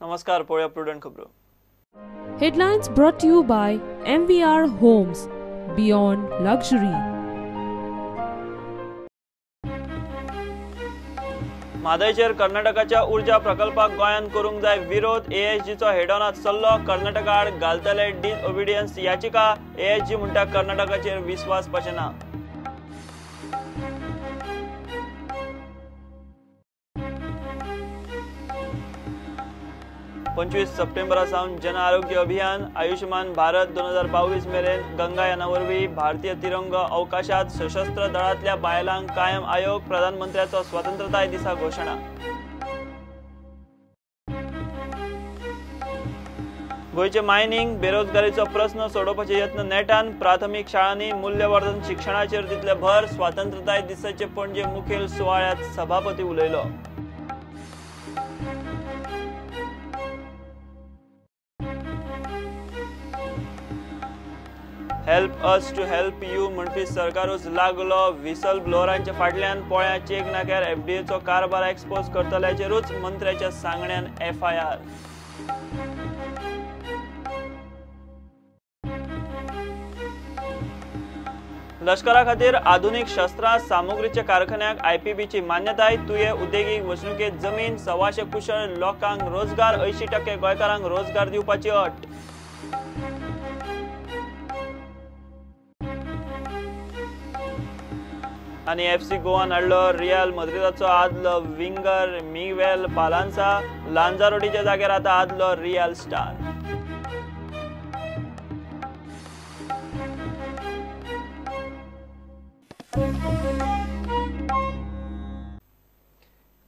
नमस्कार, पळोवया प्रुडंट खबरो. Headlines brought to you by MVR Homes, Beyond Luxury. म्हादयचेर कर्नाटकाच्या ऊर्जा प्रकल्पाक गोंयान करूंक जाय विरोध. एएसजीचो हेडॉनात सल्लो. कर्नाटका आड घालतले डिसओबिडियन्स याचिका. एएसजी म्हणटा कर्नाटकाचेर विस्वास ना. पंचवीस सप्टेंबरा सावन जन आरोग्य अभियान आयुष्मान भारत 2022 मेरेन गंगायाना वरवीं भारतीय तिरंगो अवकाशात सशस्त्र दळांतल्या बायलांक कायम आयोग. प्रधानमंत्र्याचो स्वतंत्रताय दिसा घोशणा. गोंयचे मायनिंग बेरोजगारीचो प्रस्न सोडोवपाचे यत्न नेटान. प्राथमीक शाळांनी मूल्यवर्धन शिक्षणाचेर दितले भर. स्वतंत्रताय दिसाचे पणजे मुखेल सुवाळ्यात सभापती उलयलो. Help us to help you म्हणपी सरकारूच लागलो व्हिसल ब्लोअरांच्या फाटल्यान. पोळ्या चेक नाक्यार एफडीएचो कारभार एक्सपोज करतल्याचेरूच मंत्र्याच्या सांगण्यान एफआयआर. लष्करा खातीर आधुनिक शस्त्रां सामुग्रीच्या कारखान्याक आयपीबीची मान्यताय. तुये उद्देगीक वसणुकेत जमीन. 125 कुशळ लोकांक रोजगार. 80% गोंयकारांक रोजगार दिवपाची अट. आनी एफसी गोवान हाडलो रियल मद्रिदाचो आदलो विंगर मिगुएल पालान्सा. लांजारोटीच्या जाग्यार आतां आदलो रियल स्टार.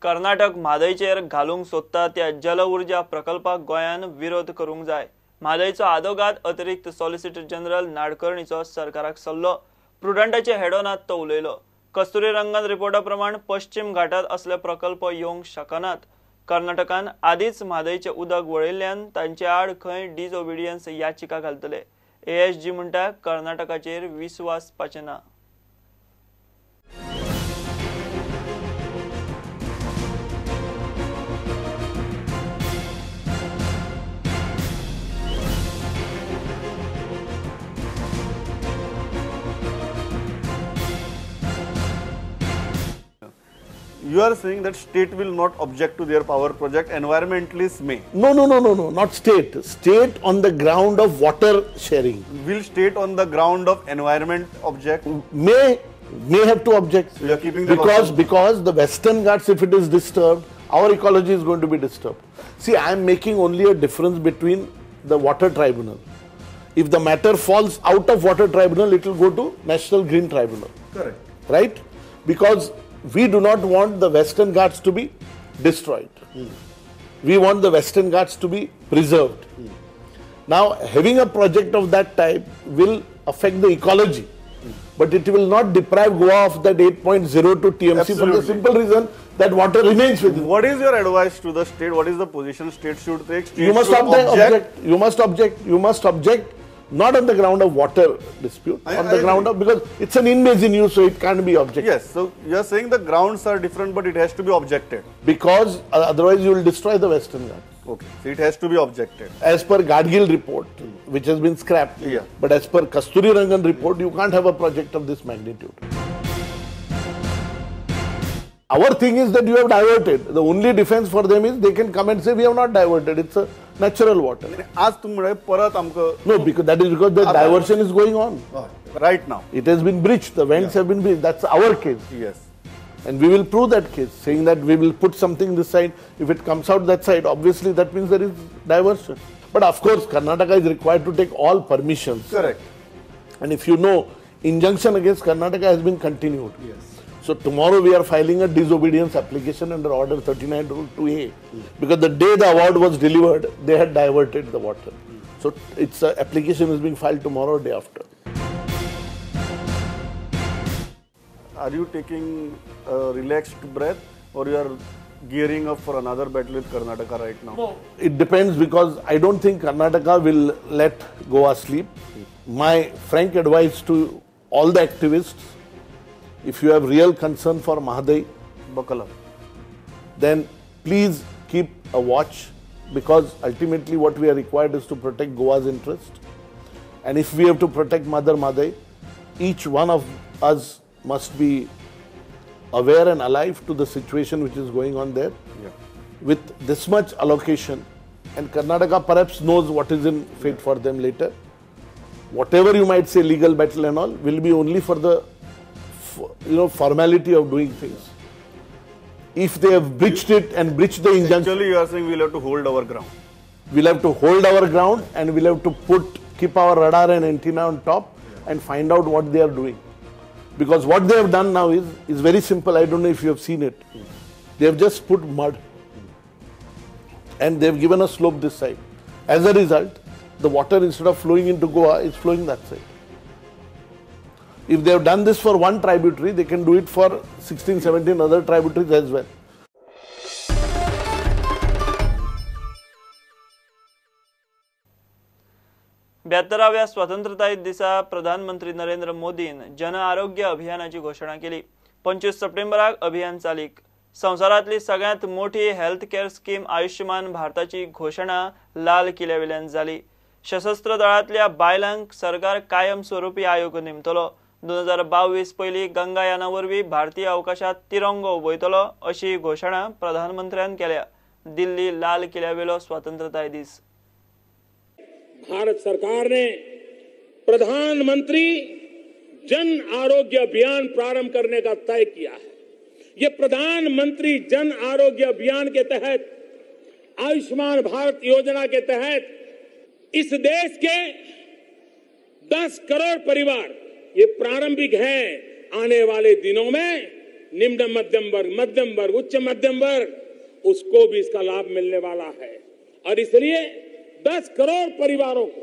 कर्नाटक म्हादयचेर घालूंक सोदता त्या जल ऊर्जा प्रकल्पाक गोंयान विरोध करूंक जाय. म्हादयचो आदोगाद अतिरिक्त सॉलिसिटर जनरल नाडकर्णीचो सरकाराक सल्लो. प्रुडंटाचे हेडोनात तो उलयलो. कस्तुरी रंगन रिपोर्टा प्रमाण पश्चिम घाटात असले प्रकल्प येवंक शकनात. कर्नाटकान आदींच म्हादयचें उदक वळयल्ल्यान तांचे आड खंय डिसओबिडियन्स याचिका घालतले. एएसजी म्हणटा कर्नाटकाचेर विस्वास ना. You are saying that state will not object to their power project, environmentalists may. No, no, no, no, no, not state. State on the ground of water sharing. Will state on the ground of environment object? May have to object. So you are keeping the because the Western Ghats, if it is disturbed, our ecology is going to be disturbed. See, I am making only a difference between the water tribunal. If the matter falls out of water tribunal, it will go to National Green Tribunal. Correct. Right? Because we do not want the Western Ghats to be destroyed. We want the Western Ghats to be preserved. Now, having a project of that type will affect the ecology, but it will not deprive Goa of that 8.02 TMC. Absolutely. For the simple reason that water remains with it. What is your advice to the state? What is the position state should take? State you must should object. You must object. You must object. Not on the ground of water dispute, on the ground of, because it's an in-basin use, so it can't be objected. Yes, so you are saying the grounds are different, but it has to be objected. Because otherwise you will destroy the Western Ghats. Okay, so it has to be objected. As per Gadgil report, which has been scrapped, yeah. But as per Kasturi Rangan report, you can't have a project of this magnitude. Our thing is that you have diverted. The only defense for them is they can come and say we have not diverted. It's a natural water. No, because that is because the diversion is going on. Right now. It has been breached. The vents have been breached. That's our case. Yes. And we will prove that case, saying that we will put something this side. If it comes out that side, obviously that means there is diversion. But of course, Karnataka is required to take all permissions. Correct. And if you know, injunction against Karnataka has been continued. Yes. So tomorrow we are filing a disobedience application under Order 39 Rule 2A, because the day the award was delivered, they had diverted the water. So its application is being filed tomorrow or day after. Are you taking a relaxed breath or you are gearing up for another battle with Karnataka right now? No, it depends, because I don't think Karnataka will let Goa sleep. My frank advice to all the activists, if you have real concern for Mahadai, buckle up. Then please keep a watch because ultimately what we are required is to protect Goa's interest. And if we have to protect Mother Mhadei, each one of us must be aware and alive to the situation which is going on there. Yeah. With this much allocation, and Karnataka perhaps knows what is in fate for them later. Whatever you might say, legal battle and all, will be only for the formality of doing things. If they have breached it and breached the injunction... Actually, you are saying we'll have to hold our ground. We'll have to hold our ground, and we'll have to keep our radar and antenna on top and find out what they are doing. Because what they have done now is very simple. I don't know if you have seen it. They have just put mud and they have given a slope this side. As a result, the water, instead of flowing into Goa, is flowing that side. If they have done this for one tributary, they can do it for 16, 17 other tributaries as well. ब्यात्तराव्या स्वतंत्रताय दिसा प्रधानमंत्री नरेंद्र मोदीन जन आरोग्य अभियानाची घोशणा केली. 25 सप्टेंबराक अभियान चालीक. संवसारांतली सगळ्यांत मोठी हेल्थ केअर स्कीम आयुष्यमान भारताची घोशणा लाल किल्ल्यावेल्यान जाली. सशस्त्र दळांतल्या बायलांक सरकार कायमस्वरूपी आयोग नेमतलो. 2022 पयलीं गंगायाना वरवीं भारतीय अवकाशांत तिरंगो उबयतलो अशी घोशणा प्रधानमंत्र्यान केल्या. दिल्ली लाल किल्ल्यावेलो स्वतंत्रताय दीस. भारत सरकार ने प्रधानमंत्री जन आरोग्य अभियान प्रारंभ करने का तय किया है. ये प्रधानमंत्री जन आरोग्य अभियान के तहत, आयुष्मान भारत योजना के तहत इस देश के 10 करोड़ परिवार, ये प्रारंभिक है, आने वाले दिनों में निम्न मध्यम वर्ग, मध्यम वर्ग, उच्च मध्यम वर्ग, उसको भी इसका लाभ मिलने वाला है. और इसलिए 10 करोड़ परिवारों को,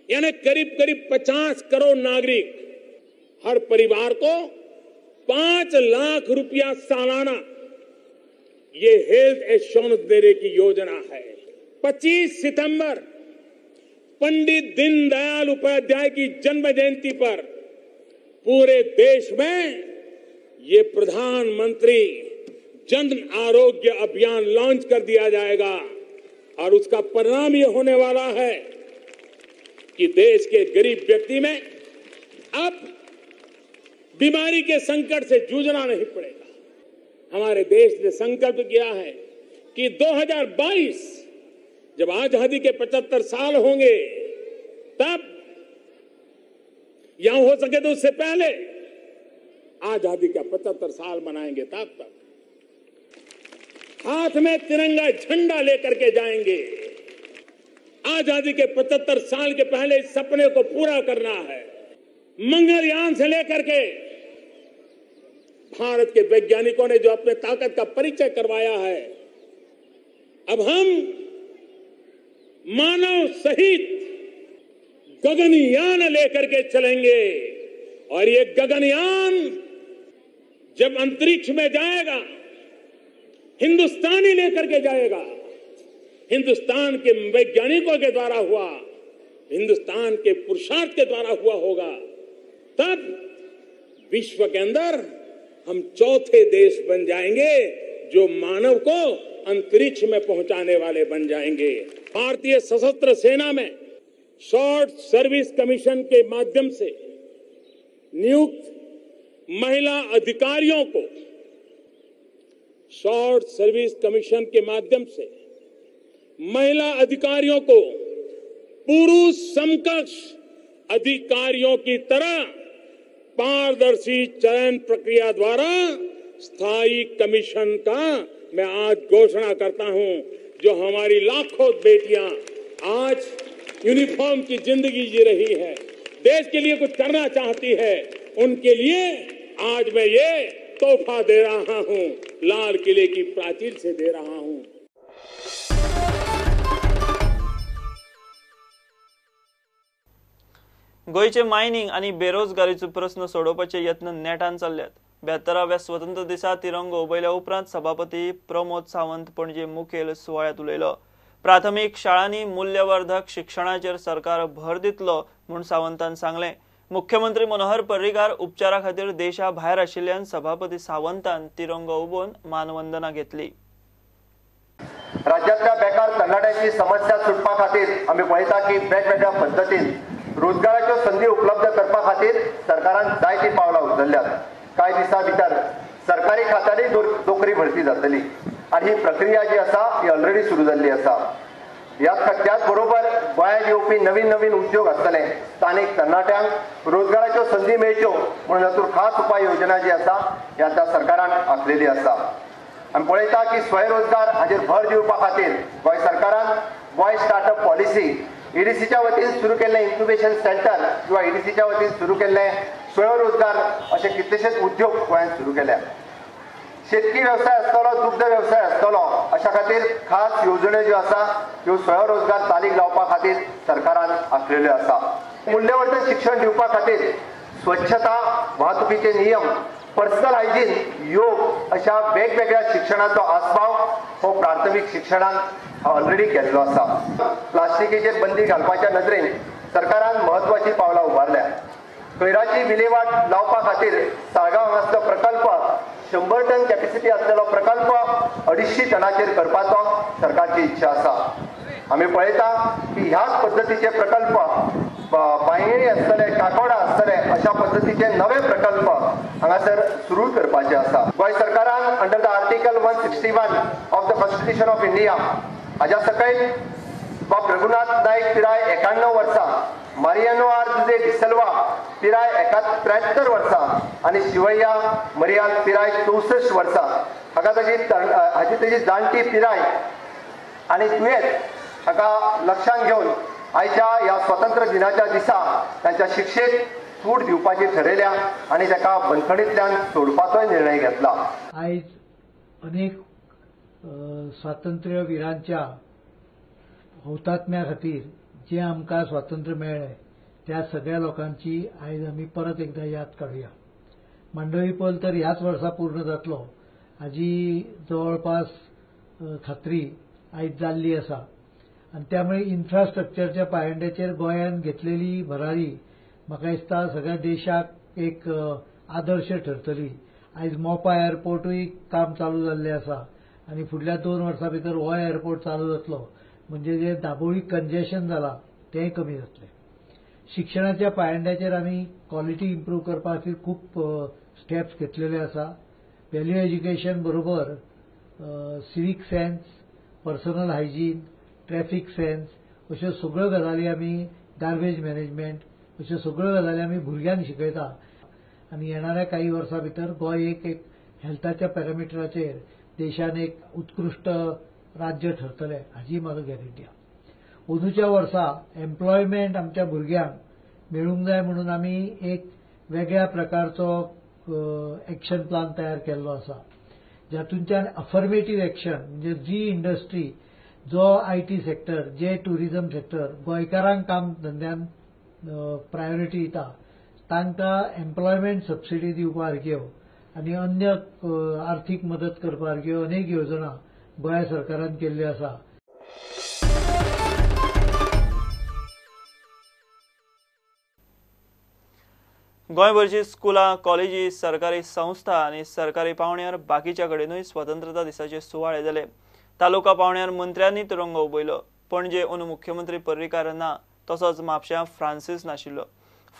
यानी करीब करीब 50 करोड़ नागरिक, हर परिवार को 5 लाख रुपया सालाना ये हेल्थ एश्योरेंस देने की योजना है. 25 सितंबर पंडित दीनदयाल उपाध्याय की जन्म जयंती पर पूरे देश में ये प्रधानमंत्री जन आरोग्य अभियान लॉन्च कर दिया जाएगा. और उसका परिणाम ये होने वाला है कि देश के गरीब व्यक्ति में अब बीमारी के संकट से जूझना नहीं पड़ेगा. हमारे देश ने संकल्प किया है कि 2022 जब आजादी के 75 साल होंगे, तब या हो सके तो उससे पहले आजादी का 75 साल मनाएंगे. तब तक हाथ में तिरंगा झंडा लेकर के जाएंगे. आजादी के 75 साल के पहले इस सपने को पूरा करना है. मंगलयान से लेकर के भारत के वैज्ञानिकों ने जो अपने ताकत का परिचय करवाया है, अब हम मानव सहित गगनयान लेकर के चलेंगे. और ये गगनयान जब अंतरिक्ष में जाएगा, हिंदुस्तानी लेकर के जाएगा, हिंदुस्तान के वैज्ञानिकों के द्वारा हुआ, हिंदुस्तान के पुरुषार्थ के द्वारा हुआ होगा, तब विश्व के अंदर हम चौथे देश बन जाएंगे जो मानव को अंतरिक्ष में पहुंचाने वाले बन जाएंगे. भारतीय सशस्त्र सेना में शॉर्ट सर्विस कमीशन के माध्यम से नियुक्त महिला अधिकारियों को, शॉर्ट सर्विस कमीशन के माध्यम से महिला अधिकारियों को पुरुष समकक्ष अधिकारियों की तरह पारदर्शी चयन प्रक्रिया द्वारा स्थायी कमीशन का मैं आज घोषणा करता हूं. जो हमारी लाखों बेटियां आज यूनिफॉर्म की जिंदगी जी रही है, देश के लिए कुछ करना चाहती है, उनके लिए आज मैं ये तोहफा दे रहा हूं, लाल किले की प्राचीर से दे रहा हूं. गोंयचे मायनिंग आनी बेरोजगारीचो प्रस्न सोडोवपाचे यत्न नेटान चल्ल्यात. 72व्या स्वतंत्र दिसा तिरंगो उबयल्या उपरांत सभापती प्रमोद सावंत पणजे मुखेल सुवाळ्यांत उलयलो. प्राथमीक शाळांनी मूल्यवर्धक शिक्षणाचेर सरकार भर दितलो म्हूण सावंतान सांगलें. मुख्यमंत्री मनोहर पर्रीकार उपचारा खातीर देशा भायर आशिल्ल्यान सभापती सावंतान तिरंगो उबोवन मानवंदना घेतली. राज्यांतल्या बेकार तरणाट्यांची समस्या सुटपा खातीर आमी पळयता की वेगवेगळ्या पद्दतीन रोजगाराच्यो संदी उपलब्ध करपा खातीर सरकारान जायतीं पावलां उचलल्यात. कांय दिसां भितर सरकारी खात्यांनी नोकरी भरती जातली आनी ही प्रक्रिया जी आसा ही ऑलरेडी सुरू जाल्ली आसा. ह्या त्याच बरोबर गोंयांत येवपी नवीन नवीन उद्योग आसतले, स्थानीक तरणाट्यांक रोजगाराच्यो संदी मेळच्यो म्हणून हातूंत खास उपाय योजना जी आसा ही आतां सरकारान आंखलेली आसा. आमी पळयता की स्वयंरोजगार हाचेर भर दिवपा खातीर गोंय सरकारान गोंय स्टार्टअप पॉलिसी, ईडीसीच्या वतीन सुरू केल्लें इन्क्युबेशन सेंटर किंवा ईडीसीच्या वतीन सुरू केल्लें स्वयंरोजगार अशे कितलेशेच उद्योग गोंयांत सुरू केल्या. शेतकी वेवसाय आसतलो, दुग्ध वेवसाय आसतलो, अशा खातीर खास येवजण्यो ज्यो आसा त्यो स्वयंरोजगार चालीक लावपा खातीर सरकारान आंखलेल्यो आसा. मूल्यवर्धन शिक्षण दिवपा खातीर स्वच्छता, वाहतुकीचे नियम, पर्सनल हायजीन, योग अशा वेगवेगळ्या शिक्षणाचो आस्पाव हो प्राथमीक शिक्षणान ऑलरेडी केल्लो आसा. प्लास्टिकेचेर बंदी घालपाच्या नदरेन सरकारान म्हत्वाची पावलां उबारल्या. कोयराची विलेवाट लावपा खातीर साळगांव हांगासलो प्रकल्प 100 टन कॅपॅसिटी असलेलो प्रकल्प 250 टनाचेर करपाचो सरकारची इच्छा आसा. आमी पळयता की ह्याच पद्दतीचे प्रकल्प बांयणी आसतले, काकोडा आसतले, अशा पद्दतीचे नवे प्रकल्प हांगासर सुरू करपाचे आसा. गोंय सरकारान under the article 161 of the constitution of India हाज्या सकयल बाब रघुनाथ नायक पिराय 91 वर्सां, मारियानो आर जुजे डिसल्वा पिराय 73 वर्सां आनी शिवय्या मरियाल पिराय 64 वर्सां हाका ताजी हाची तेजी जाणटी पिराय आनी दुयेंत हाका लक्षांत घेवन आयच्या ह्या स्वतंत्र दिनाच्या दिसा तांच्या शिक्षेक सूट दिवपाची ठरयल्या आनी ताका बंदखणींतल्यान सोडपाचोय निर्णय घेतला. आयज अनेक स्वातंत्र्यवीरांच्या हुतात्म्या खातीर जें आमकां स्वातंत्र्य मेळ्ळें त्या सगळ्या लोकांची आयज आमी परत एकदां याद काडुया. मांडवी पूल तर ह्याच वर्सा पूर्ण जातलो हाजी जवळपास खात्री आयज जाल्ली आसा आनी त्यामुळे इन्फ्रास्ट्रक्चरच्या पायंड्याचेर गोंयान घेतलेली भरारी म्हाका दिसता सगळ्या देशाक एक आदर्श ठरतली. आयज मोपा एअरपोर्टूय काम चालू जाल्लें आसा आनी फुडल्या 2 वर्सां भितर हो एअरपोर्ट चालू जातलो, म्हणजे जे दाबोळी कंजेशन जाला तेंय कमी जातलें. शिक्षणाच्या पायंड्याचेर आमी क्वॉलिटी इम्प्रूव करपा खातीर खूब स्टेप्स घेतलेले आसा. व्हॅल्यू एज्युकेशन बरोबर civic sense, personal hygiene, traffic sense अश्यो सगळ्यो गजाली आमी, गार्बेज मॅनेजमेंट अश्यो सगळ्यो गजाली आमी भुरग्यांक शिकयता आनी येणाऱ्या काही वर्सां भितर गोंय एक हेल्थाच्या पॅरामिटराचेर देशान एक उत्कृश्ट राज्य ठरतलें हाजी म्हाका गॅरंटी आसा. अंदूच्या वर्सा एम्प्लॉयमेंट आमच्या भुरग्यांक मेळूंक जाय म्हणून आमी एक वेगळ्या प्रकारचो एक्शन प्लान तयार केल्लो आसा, जातूंतल्यान अफर्मेटीव एक्शन म्हणजे जी इंडस्ट्री, जो I T sector, J tourism sector गोंयकारांक काम धंद्यान प्रायोरिटी दिता तांकां एम्प्लॉयमेंट सबसिडी दिवपा सारक्यो आनी अन्य आर्थीक मदत करपा सारक्यो अनेक योजना गोंय सरकारान केल्ल्यो आसा. गोंयभरची स्कुलां, कॉलेजी, सरकारी संस्था आनी सरकारी पावंड्यार बाकीच्या कडेनूय स्वतंत्रता दिसाचे सुवाळे जाले. तालुका पावंड्यार मंत्र्यांनी तिरंगो उबयलो. पणजे अंदू मुख्यमंत्री पर्रीकार ना, तसोच म्हापश्यां फ्रांसीस नाशिल्लो.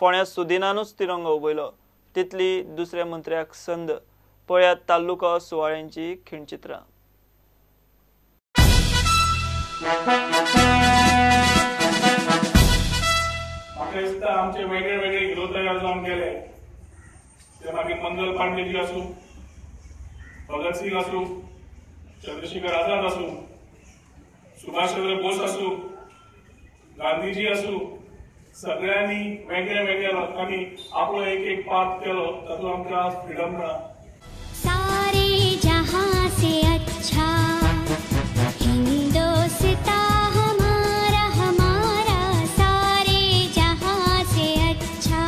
फोंड्यां सुदिनानूच तिरंगो उबयलो. तितली दुसऱ्या मंत्र्याक संद. पळयात तालुका सुवाळ्यांची खिणचित्रां. म्हाका दिसता आमचे वेगळे वेगळे हिरो तयार जावन गेले, ते मागीर मंगल पांडेजी आसूं, भगतसिंग आसूं, चंद्रशेखर आझाद आसूं, सुभाषचंद्र बोस आसूं, गांधीजी आसूं, सगळ्यांनी वेगळ्या वेगळ्या लोकांनी आपलो एक एक पार्ट केलो, तातूंत आमकां आज फ्रिडम मेळ्ळा. सारे जहां से अच्छा हिंदोस्तां हमारा, हमारा सारे जहां से अच्छा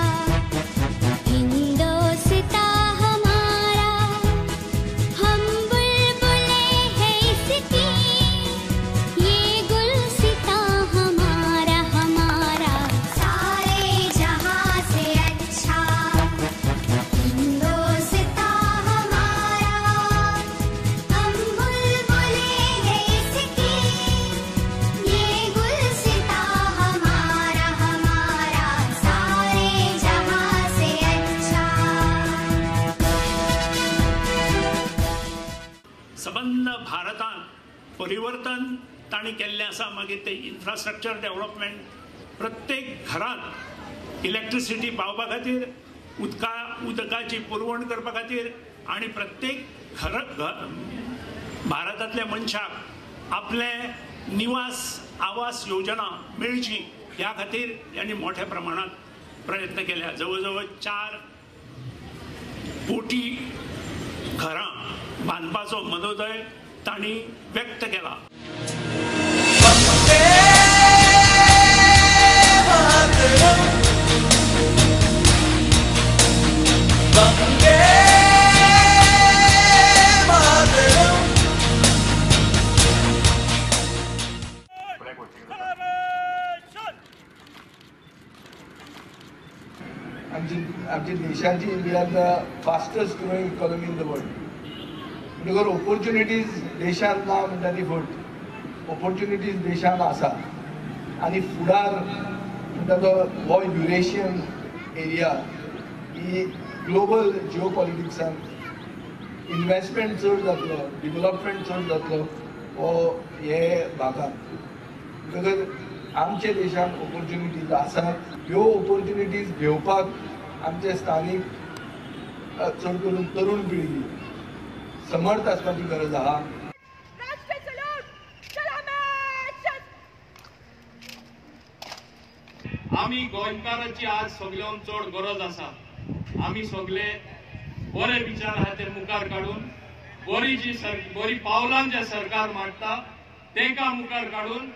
हिंदोस्तां हमारा, हम बुलबुले हैं इसकी ये गुलसितां हमारा, हमारा सारे जहां से अच्छा हिंदोस्तां हमारा, हम परिवर्तन तांणी केल्लें आसा. मागीर ते इन्फ्रास्ट्रक्चर डेव्हलपमेंट, प्रत्येक घरांत इलेक्ट्रिसिटी पावपा खातीर, उदकाची पुरवण करपा खातीर आनी प्रत्येक घर भारतांतल्या मनशाक आपलें निवास आवास योजना मेळची ह्या खातीर यांनी मोठ्या प्रमाणात प्रयत्न केल्या. जवळ जवळ 4 कोटी घरां बांदपाचो मनोदय तांणी व्यक्त केला. आमच्या देशाची we are the fastest growing economy in the world. म्हणटकर ऑपॉर्च्युनिटीज देशांत ना म्हणटा ती फट, ऑपॉर्च्युनिटीज देशांत आसा आनी फुडार म्हणटा तो हो युरेशियन एरिया ही ग्लोबल जिओ पॉलिटिक्सान इन्वेस्टमेंट चड जातलो, डिवलपमेंट चड जातलो हो हे भागांत. म्हणटकर आमच्या देशांत ऑपॉर्च्युनिटीज आसात, ह्यो ऑपॉर्च्युनिटीज घेवपाक आमचे स्थानीक चड करून तरुण पिळगी समर्थ आसपाची गरज आहा. आमी गोंयकारांची आज सगळ्यांक चड गरज आसा. आमी सगळे बरे विचार आहा ते मुखार काडून बरी जी बरी पावलां जे सरकार मांडटा तेंकां मुखार काडून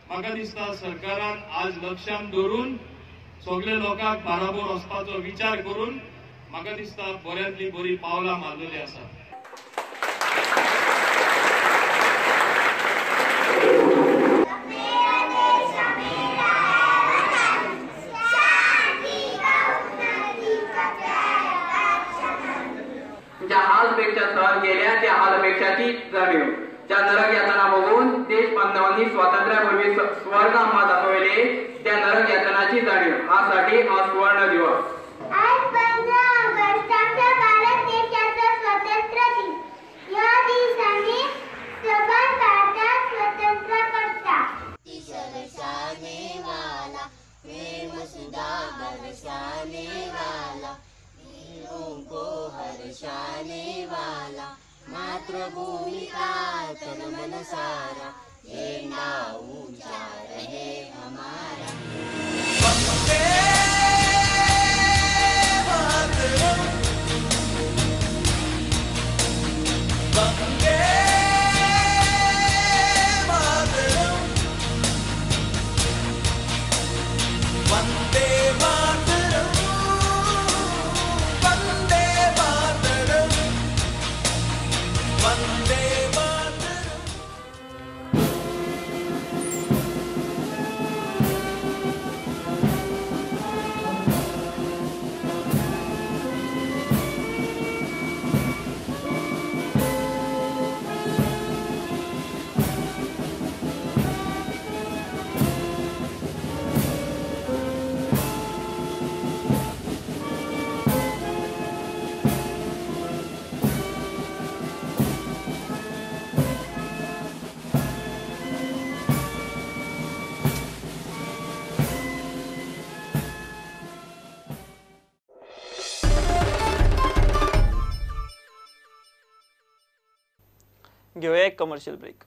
म्हाका दिसता सरकारान आज लक्षांत दवरून सगळे लोकांक बराबर वचपाचो विचार करून म्हाका दिसता बऱ्यांतली बरी पावलां मारलेली आसा. ज्या हालपेक्षा सहन केल्या त्या हालपेक्षाची जाणीव, ज्या नरक यातना बघून देश बांधवांनी स्वातंत्र्यापूर्वी स्वर्ग आम्हा दाखविले त्या नरक यातनाची जाणीव, हासाठी हा सुवर्ण दिवस. आज 15 ऑगस्ट आमच्या भारत देशाचा स्वातंत्र्य दिन. या दिवसाने सबल भारतात स्वतंत्र करता. बरसाने वाला प्रेम सुधा बरसाने वाला, दिलों को हर्षाने वाला, मातृभूमि का तन मन सारा, झंडा ऊंचा रहे हमारा. वंदे मातरम, वंदे मातरम, वंदे मातरम, वंदे मातरम, वंदे मातरम. घेऊया एक कमर्शियल ब्रेक.